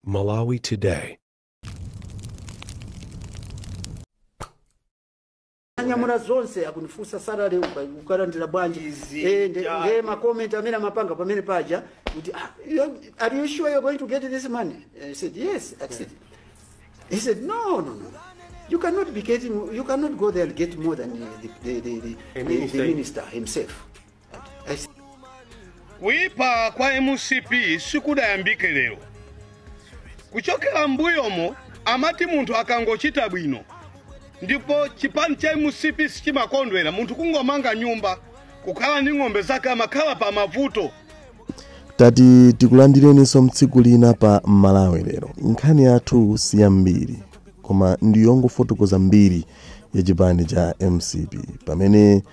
Malawi Today. Anyamula zonse, akunifunsa salary ukalandira bwanji. Nde ma comment amene amapanga pamene paja kuti, "Ah, are you sure you're going to get this money?" I said, "Yes." I said, he said, "No, no, no, you cannot be getting, you cannot go there and get more than the A the minister. Minister himself." I said, Kuipa kwa MCP sikudayambike lero. Kuchokera mbuyomo amati munthu akangochita bwino, ndipo chipani cha MCP sichimakondwera munthu kungomanga nyumba, kukhala ndi ng'ombe zake, amakhala pa mavuto. Tati tikulandireninso mtsiku lina pa Malawi Lero. Nkhani yathu si yambiri, koma ndiyongofotokoza mbiri ya chipani cha MCP, pamene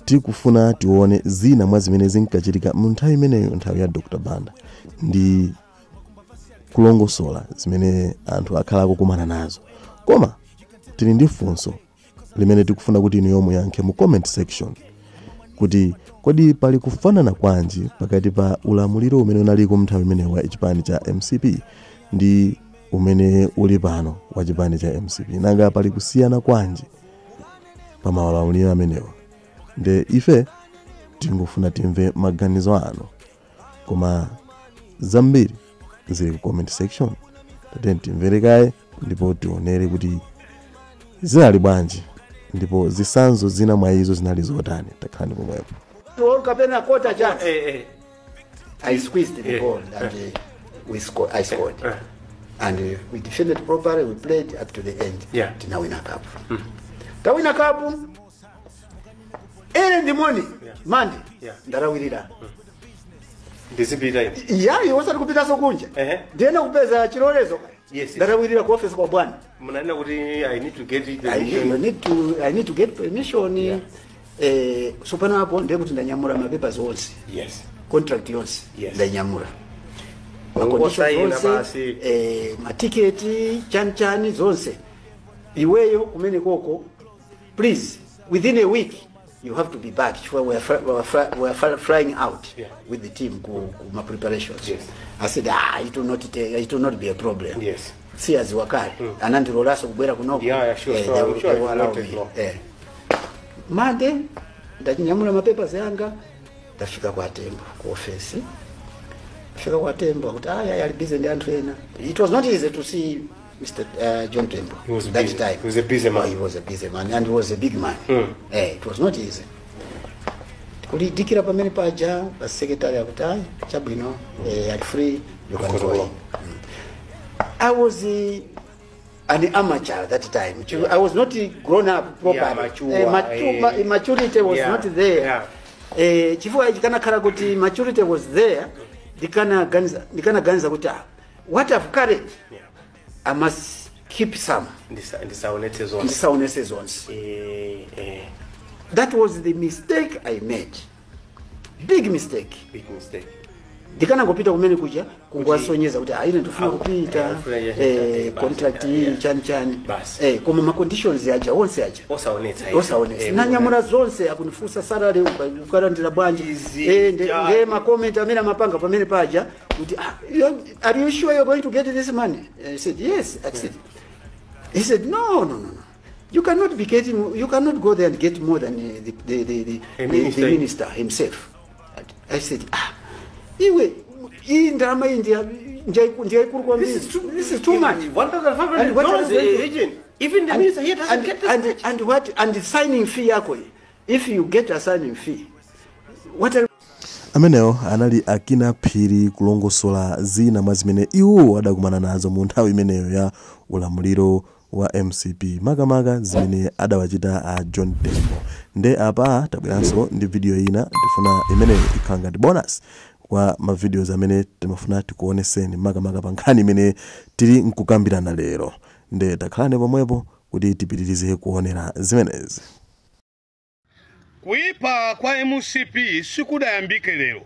tikufuna tione zina mwa zimene zinkachitika mu nthawi imeneyo, nthawi ya Dr Banda, ndi kulongosola zimene anthu akhala akukumana nazo. Koma tili ndi funso limene tikufuna kuti inu yomwe muyankhe mu comment section, kuti kodi pali kufanana kwanji pakati pa ulamuliro umene unaliko nthawi imeneyo wa chipani cha MCP ndi umene uli pano wa chipani cha MCP? Nanga pali kusiyana kwanji pa maulamuliro amenewa? Nde ife tingofuna timve maganizo anu, koma zambiri zili ku comment section. Tatiyeni timvere kaye ndipo tionere kuti zinali bwanji ndipo zitsanzo zina mwa izo zinali zotani. Takhalani pomwepo. Or kapena quarter chance. I squeezed the ball and we scored. I scored. And we defended properly. We played up to the end. Tinawina cup. Tawina cup. Early in the morning, Monday. Ndalawirira. Ndizipita ine. Yeah, osati kupita kunja. Ndiyena kupeza chilolezo. Ndalawirira ku office kwa bwana. Munanena kuti I need to get it. I need to get permission. So pano apo ndiye kuti ndanyamula mapapers onse. Contract yonse. Ndanyamula. Ungosayina Zonse, basi. Matiketi, chani chani zonse. Iweyo kumene koko, please, within a week you have to be back, chifukwa we are flying out with the team ku ma preparations. I said, "Ah, it will not be a problem." Si aziwakale anandilolaso kubwera kunoko. So They I'm sure they will it will allow not take me. long. Monday ndachinyamula mapapers yanga, ndafika kwa Tembo ku office. Fika kwa Tembo, kuti aya ali busy ndi anthu ena. It was not easy to see Mr. John Tembo He was that busy. time. He was a busy man. Oh, he was a busy man and he was a big man. It was not easy. Kulidikira pamene paja pa secretary akuti, "Ayi, chabwino, ali free, you can go in." I was an amateur at that time. I was not grown up properly. Yeah, mature, Maturity was not there. Chifukwa chikanakhala kuti maturity was there, ndikanaganiza kuti, ah, what I've carried, I must keep some. Ndisaonetse zonse. Ndisaonetse zonse. That was the mistake I made, big mistake. Big mistake. Ndikanangopita kumene kuja kungowasonyeza kuti, ah, ine ndifuna kupita, ndifuna basi, contract iyi, chani chani. Basi. Koma ma conditions aja onse aja Osaonetsa. Osaonetsa. Nanyamula zonse, akunifunsa salary ukalandira bwanji. Nde ma comment amene amapanga pamene paja kuti, "Ah, are you sure you're going to get this money?" I said, "Yes." I said, he said, "No, no, no, no, you cannot be getting, you cannot go there and get more than A the minister. Minister himself." I said, "Ah, iwe, iyi ndalama iyi ndiyaikulu kwambiri. This is too much." $1,500 And what are you going to- agent. Even the minister here doesn't get this much. And what, and the signing fee yako iyi, if you get a signing fee, what are Amenewo anali Akina Phiri kulongosola zina mwa zimene iwo adakumana nazo mu nthawi imeneyo ya ulamuliro wa MCP, makamaka zimene adawachita a John Tembo. Nde apa tabweranso ndi video ina. Ndifuna imeneyo ikhala ngati bonus kwa ma videos amene timafuna tikuoneseni, makamaka pa nkhani imene tili nkukambirana lero. Nde takhalani pomwepo kuti tipitirize kuonera zimenezi. Kuipa kwa MCP sikudayambike lero.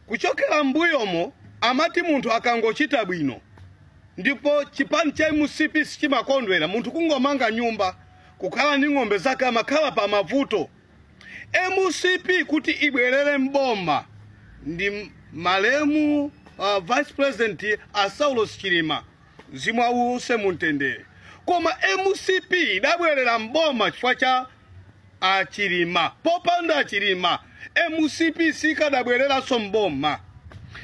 Kuchokera mbuyomo amati munthu akangochita bwino, ndipo chipani cha MCP sichimakondwera munthu kungomanga nyumba, kukhala ndi ng'ombe zake, amakhala pa mavuto. MCP kuti ibwerere mboma ndi malemu Vice President a Saulos Chilima, mzimu wawo uuse mumtendere. Koma MCP idabwerera mboma chifukwa cha Achilima. Popanda Achilima, MCP sikadabwereranso mboma.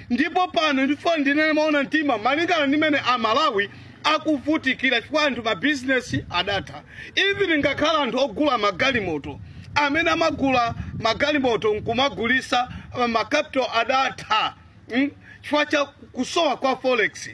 Ndipo pano ndifuna ndinene moona mtima, malingana ndi mmene Amalawi akuvutikira, chifukwa anthu mabizinesi adatha. Even ngakhala anthu ogula magalimoto, amene amagula magalimoto nkumagulisa, ma capital adatha, Chifukwa cha kusowa kwa forex.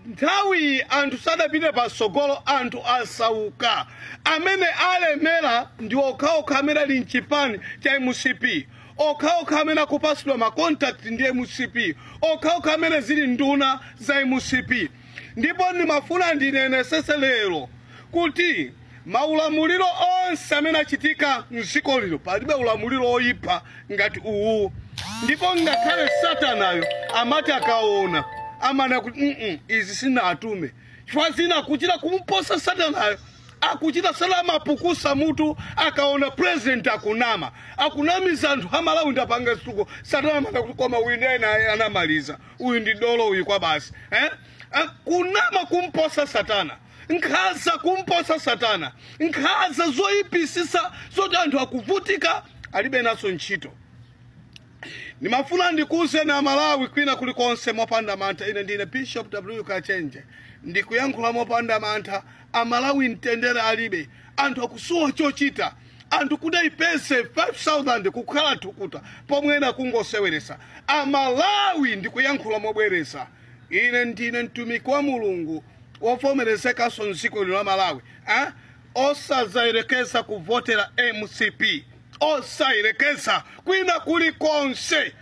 Nthawi anthu sadapite patsogolo, anthu asauka. Amene alemera ndi okhaokha amene ali mchipani cha MCP, okhaokha amene akupasidwa ma contact ndi MCP, okhaokha amene zili nduna za MCP. Ndipo ndimafuna ndinenesese lero kuti maulamuliro onse amene achitika mdziko lino, palibe ulamuliro oyipa ngati uwu. Ndipo ngakhale Satanayo amati akaona amana kuti izi sinatume, chifukwa zina akuchita kumposa Satanayo akuchita. Satana amapukusa mutu akaona president akunama, akunamiza anthu Amalawi, ndapanga zituko. Satana amana kuti koma uyu ndiye naye anamaliza, uyu ndi dolo uyu kwa basi, eh? Kunama kumposa Satana, nkhaza kumposa Satana, nkhaza zoyipisisa zoti anthu akuvutika alibe naso ntchito. Ndimafuna ndikuwuzeni Amalawi kwina kulikonse mopanda mantha. Ine ndine Bishop W Kachenje, ndikuyankhula mopanda mantha. Amalawi mtendere alibe, anthu akusowa chochita. Anthu kuti ayipeze 5000 kukhala thukuta, pomwe ena kungoseweresa. Amalawi, ndikuyankhula mobwereza, ine ndine mtumiki wa Mulungu wovomerezekanso mdziko lino la Malawi, eh? Osazayerekeza kuvotera MCP, osayerekeza kwina kulikonse.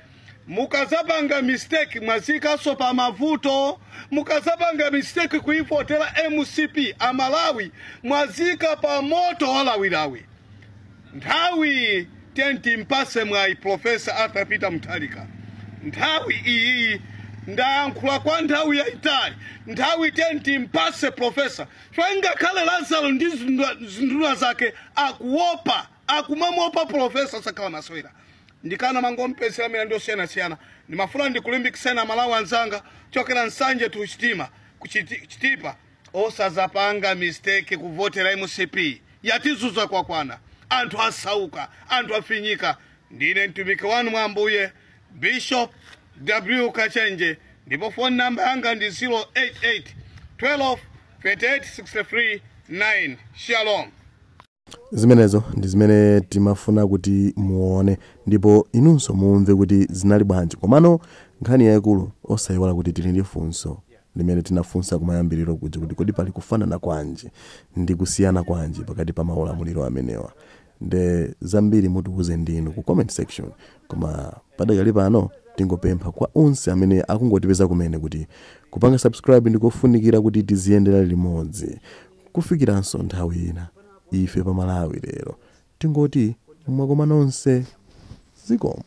Mukazapanga mistake, mwazikaso pa mavuto. Mukazapanga mistake kuivotera MCP, Amalawi, mwazika pa moto walawilawi. Nthawi tenti mpase mwayi Professor Arthur Peter Mutharika. Nthawi iyi ndayankhula kwa nthawi yayitali. Nthawi tenti mpase professor, chifukwa ngakhale Lazaro ndi zinduna zake akuopa, akumamuopa professor, sakhala masewera. Ndikana mangompesera milandu yosiyanasiyana. Ndimafuna ndikulimbikiseni Amalawi anzanga, chokera Nsanje to Chitima Chitipa, osazapanga mistake kuvotera MCP. Yatizuza kwakwana, anthu asauka, anthu afinyika. Ndine mtumiki wanu mwa Ambuye, Bishop W Kachenje, ndipo phone number yanga ndi 088 12 38 63 9. Shalom. Zimenezo ndi zimene timafuna kuti muone ndipo inunso mumve kuti zinali bwanji. Komano nkhani yayikulu, osayiwala kuti tili ndi funso limene tinafunsa kumayambiriro kuja kuti kodi pali kufanana kwanji ndi kusiyana kwanji pakati pa maulamuliro amenewa? Nde zambiri mutiuze ndinu ku comment section, koma padakali pano tingopempha kwa onse amene akungotipeza kumene kuti kupanga subscribe ndikofunikira kuti tiziyendera limodzi kufikiranso nthawi ina. Ife pa Malawi Lero tingoti mwakoma nonse, zikomo.